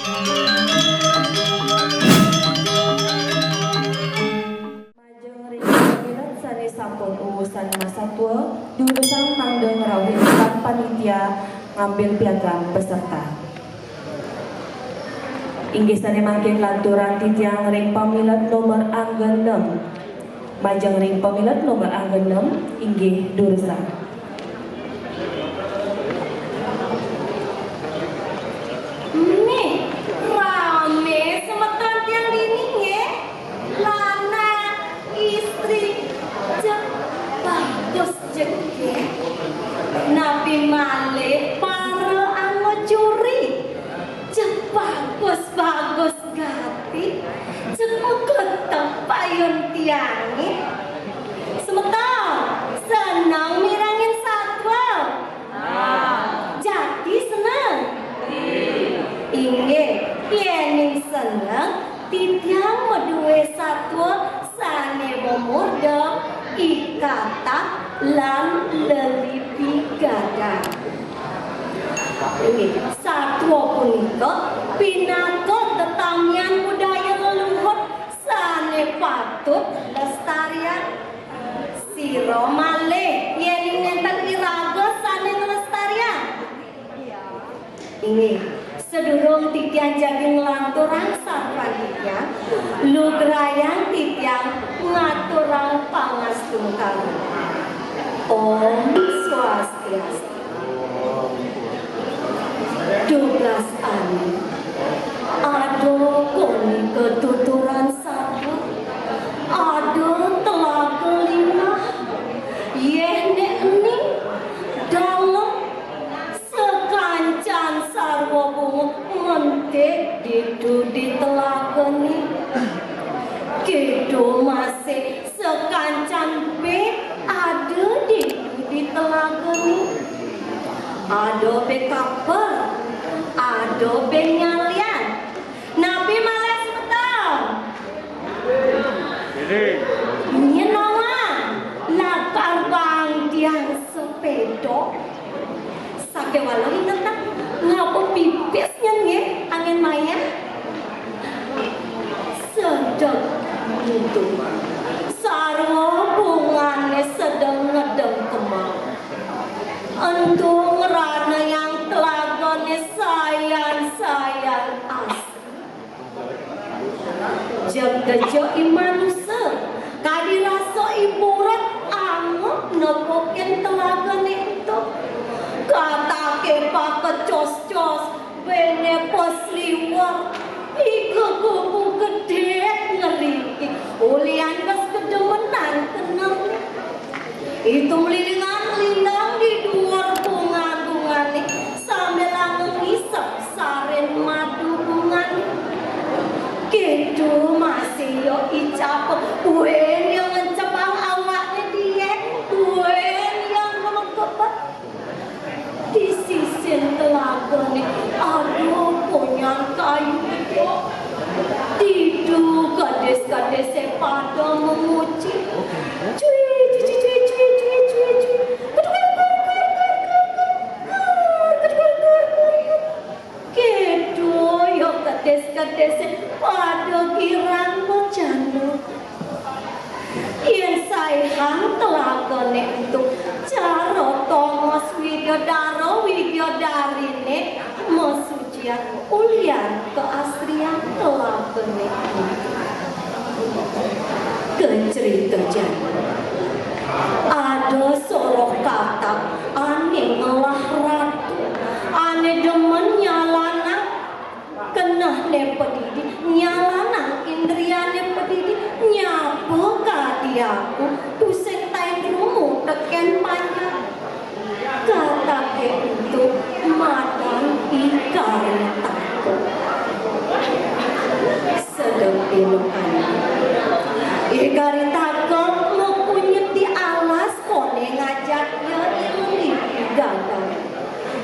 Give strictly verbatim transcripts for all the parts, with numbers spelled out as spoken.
Majeng ring pamilet sane sampun uwusan masatua, durusang mangda ngrauhin sang panitia ngambil piagam peserta. Inggih sane mangkin lanturang titiang ring pamilet nomor angga enem. Majeng ring pamilet nomor angga enem, inggih durusang. Nih, rame semeton tiang dini nggih. Lanang, istri, jeg bagus jegeg. Napi malih para angga juri. Jeg bagus-bagus gati. Jeg makletep payun tiange. Semeton, seneng mirengin satua? Jati seneng? Inggih, yening seneng, titiang madue satua sane mamurda I Katak lan Lelipi Gadang. Inggih, satua punika pinaka tetamian budaya leluhur sane patut lestariang. Sira malih yening nenten iraga sane nglestariang. Inggih, sadurung titiang jagi nglanturang sapan titiang, lugrayang titiang ngaturang pangastungkara. Om Swastiastu. Dublas anu. Ada kone katuturan satua. Ada telaga limah. Yeh nek ening dalem. Sakancan sarwa bunga mentik ditu di telagane. Kedo masih sakancan pe ada ditu di telagane. Ada pe kaper, ada pe nyalian. Napi malih semeton? Ini. Nyen nawang, lakar bang tiang sepeda. Sakewala ingetang, ngapa pipis nyen nggih, angin mayah? Sedek ngitung. Sarwa bungane sedeng ngedeng kemang. Entu ngranayang telagane sayan-sayan asri. Jeg deja i manusa, kadi rasa i buret angob nepukin telagane ento. Katake pakecos-cos, bene pasliwer, i kuku gedhe ngeriki, ulian bes kedemenan keneh. Itu mlilingan lindang di duur bunga-bungane, sambilanga ngisep saren madu bungane. Kedo masih ya icap, wen ya ngencepang awakne diet, wen ya nglekebet. Di sisin telagane, aduh, punyan kayu gedhe. Ditu gadis-gadise pada memuji. Cui, cui, cui, cui, cui, cui, cui, cui. Keduk, keduk, keduk, keduk, keduk, keduk, keduk. Kedo ya gadis-gadise pada girang bejana. Yen saihang telagane ento, cara tongos widadara widadarine masucian ulian keasrian telagane ento. Kecerita jani. Ada soroh katak ane ngelah ratu, ane demen nyalanang kenehne padidi, nyalanang indriane padidi, nyapa kadi aku, tusing tain rumu teken panjang. Katake ento madan I Karitaka. Sedeng dina anu. I Karitaka makunyit di alas kone ngajak ya I Lelipi Gadang.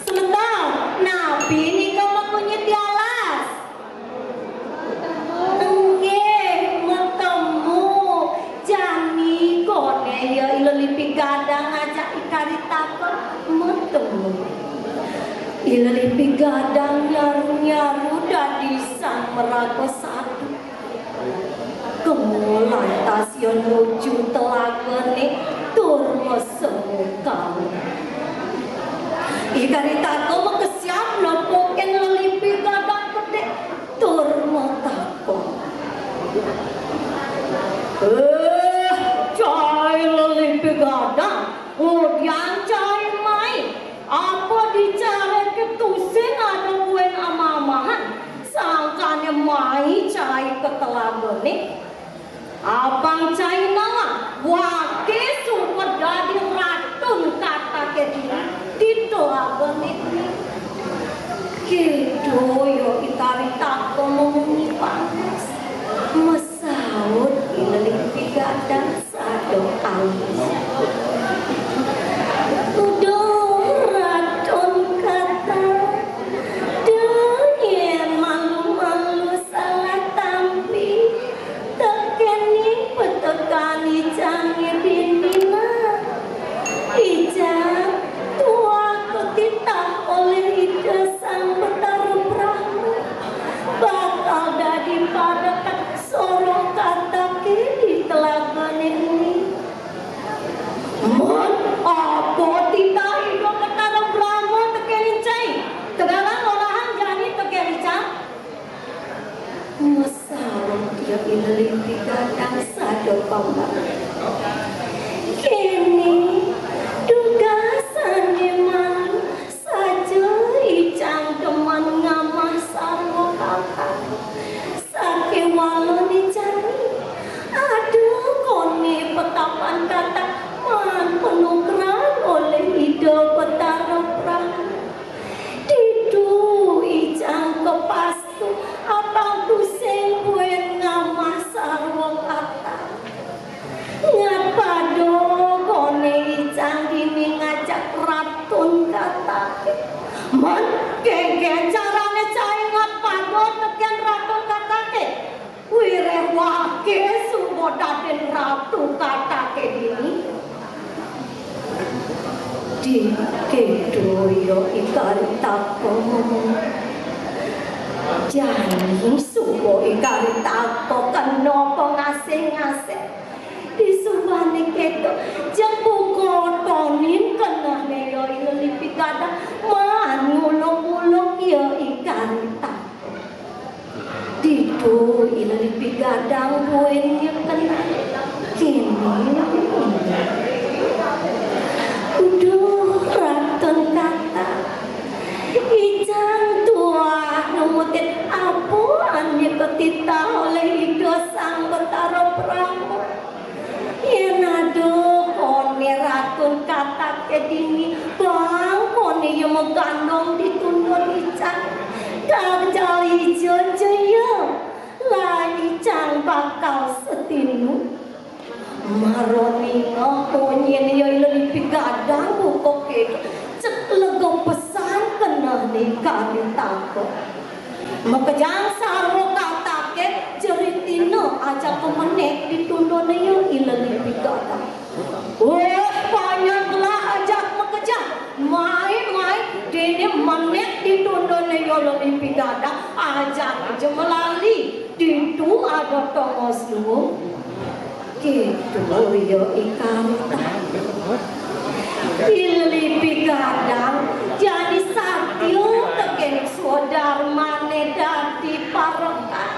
Semeton, napi nika makunyit di alas? Nggih, matemu. Jani kone ya I Lelipi Gadang ngajak I Karitaka matemu. I Lelipi Gadang nyaru Maraga sadu. Kemo lantas ya nuju telagane tur mesemukan. I Karitaka makesiab nepukin Lelipi Gadang Gedhe tur matakon. Eh, cai Lelipi Gadang, ngudiang cai mai. Apa dicarake tusing ada buin amah-amahan, sangkane mai cai ka telagane? Apang cai nawang, wake suba dadi ratun katake dini, di telagane dini. Kedo ya I Karitaka mamunyi panas. Masaut I Lelipi Gadang sada alus. Uduh Ratun Katah, duh yen malu-malu salah tampi, tekening petekan icange dini nah. Icang tuah katitah olih Ida Sang Batara Brahma, bakal dadi parekan soroh katake di telagane dini. Mun apa titah Ida Batara Brahma teken icang? Tegarang olahan jani teken icang? Masaut ya I Lelipi Gadang sada pambar. Kene dugasane malu saja icang demen ngamah sarwa katah. Sakewalane jani, aduh kone petapan katah maan panugrahan olih Ida Batara Brahma. Ditu icang kapastu apang tusing buin ngamah sarwa katah. Ngapada kone icang dini ngajak Ratun Katake. Man, kengken carane cai ngapada teken Ratun Katake? Wiréh wake suba dadin ratu katake dini. Dikeda ya I Karitaka ngomong. Jani suba I Karitaka kena pangasih-ngasih. Disubane keto, jeg buka tonin kenehne ya I Lelipi Gadang, maan nguluk-nguluk ya I Karitaka. Ditu I Lelipi Gadang buin nyeken. Kene. Uduh, Ratun Katah. Icang tuah nemutin apa ane katitah olih Ida Sang Batara Brahma. Yen ada kone Ratun Katake dini, bang kone ya magandong di tundun icang. Kajal ija jaya, lah icang bakal setinu. Mara ningeh onyene ya I Lelipi Gadang buka kene, cek lega pesan kenehne I Karitaka. Makejang sarwa katake, jeritina ajaka menek di tundune ya I Lelipi Gadang. Wéh, panjang gelah ajak makejang. Mai, mai, dene menek di tundune ya I Lelipi Gadang, ajak ja melali. Ditu ada tongos luung. Gitu ya I Karitaka. I Lelipi Gadang jani satia teken swadarmane dadi parekan.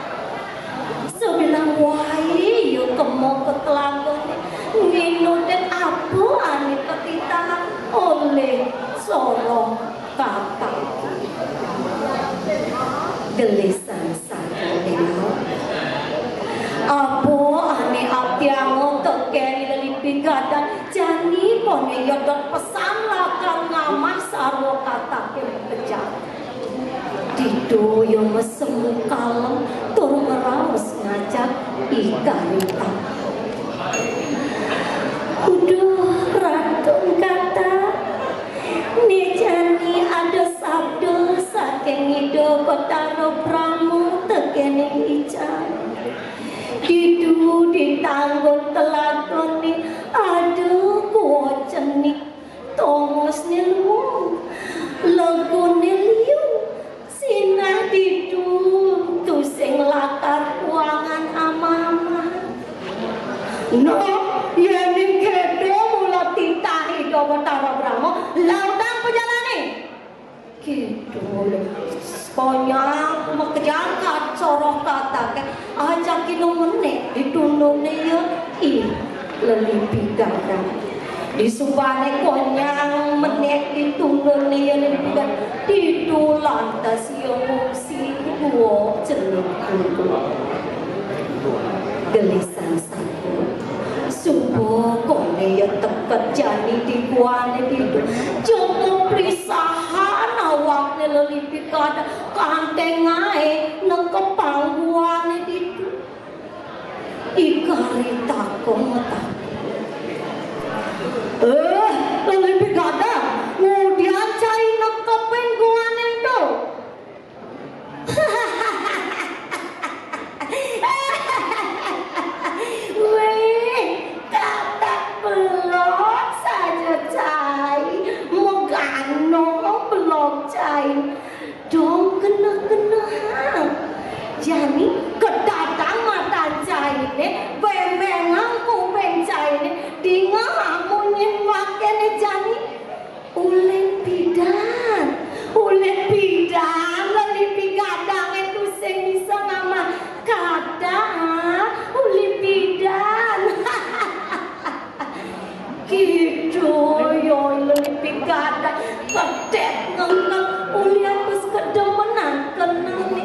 Sabilang wae ya kema ka telagane, nginutin apa ane katitahang olih soroh katake. Gelisang satu lima. Apa ane abdianga teken I Lelipi Gadang, jani kone ya dot pesan lakar ngamah sarwa katake makejang. Ditu ya mesemu kalem tur ngraos ngajak I Karitaka. Uduh, Ratun Katah, ne jani ada sabda saking Ida Batara Brahma tekening icang. Ditu di tanggun telagane ada gua cenik, tongosne luung, legune liu, sinah ditu tusing Konyang makejangkat soroh kataké, ajak kino menék ditundukné ia i lelipi gadang. Disubané konyang menék ditundukné ia lelipi gadang, ditu lantas ia ngungsi dua cenik kuku. Gelisang sampun. Suba koné ia teket jani di guané ditu. Jemuk prisahan awakné lelipi gadang, kantengaé nengkepang guané ditu. I Karitaka matakon. "Eh, lelipi gadang, ngudian cai nengkepin guané ento?" "Wéh, katak belog saja cai, meganong belog cai. Dong keneh-kenehang. Jani kedatang matan cainé, bémbéngang kuping cainé, dingehang munyin wakéné jani." "Ulin pidan, ulin pidan, lelipi gadangé tusing bisa ngamah katak, ulin pidan." Kitu ia lelipi gadang, kedék ngengkeng, ulian bes kedemenan kenehné.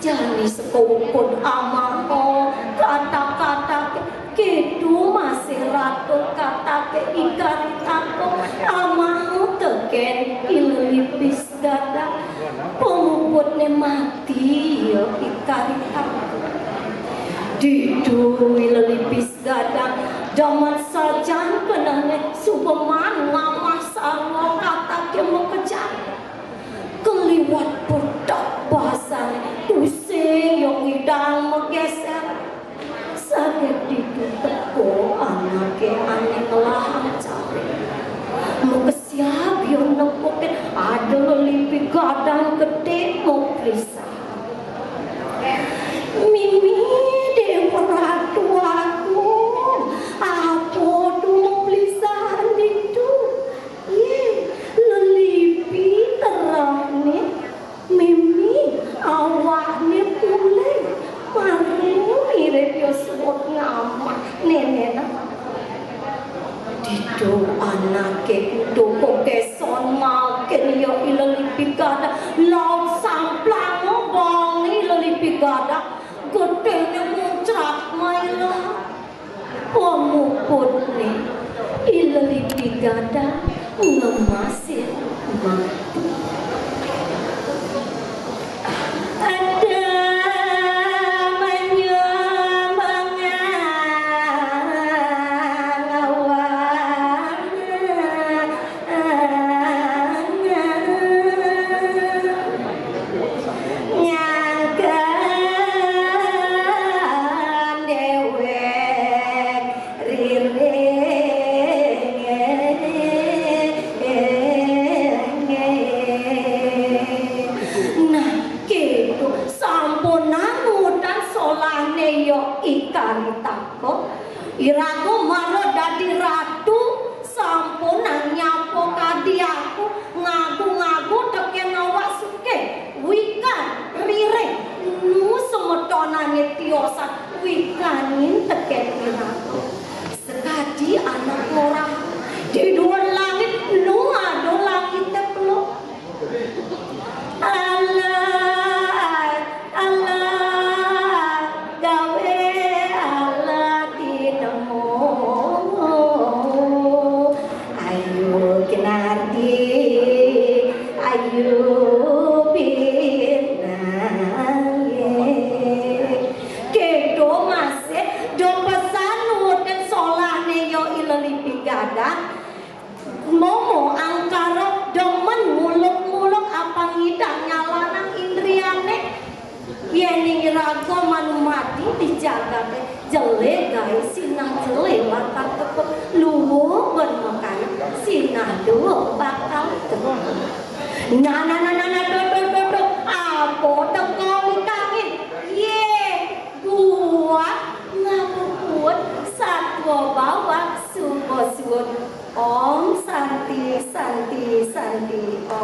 Jani seka ukud amaha, katak-kataké, kitu masih ratul kataké i Karitaka, amaha tekén i lelipi gadang. Pamuputné mati ia i Karitaka. Ditu i lelipi gadang, demen sajan kenehné, suba maan ngamah sarwa kataké makejang. Kaliwat pedak basané, tusing ia ngidang magésér. Saget ditu teka anaké ané ngelahang capé. Makesiab ia nepukin, ada lelipi gadang gedé maprisa. "Mimi, Déwa Ratu Agung, apa to maprisa ditu?" "Yé, lelipi terehné, Mimi awakné uling, mara mirib ia suud ngamah nénéna." Ditu anaké ento kagéson makin ia i lelipi gadang, laut samplanga baangné i lelipi gadang, getihné muncrat mailah. Pamuputné i lelipi gadang ngemasin mati. Ada manyumbang awak nyangkan déwék riring. Nah, kéto sampunang udan solahné ia i Karitaka. Iraga mara dadi ratu, sampunang nyapa kadi aku, ngagu-ngagu tekén awak sugih, wikan, riring, nu semetonané tiosan, wikanin tekén iraga. Sakadi anak lurah, di duur langit, nu ada langité peluk. Alah, alah, gawé alah tinemu. Ayu kinarti, ayu pinanggih. Kéto masih da pesan nuutin solahné ia i lelipi gadang. Momo angkara demen nguluk-nguluk apang ngidang nyalanang indriané. Yén iraga manumadi di jagaté, jelé gaé sinah jelé bakal teka, luung bén makayu sinah luung bakal teka. Nah, nah, nah, nah, nah, duh, duh, duh, duh. Apa teka wikanin? Yé, buat ngabubuut satua bawak suba suud. Om Santi, Santi, Santi, Om.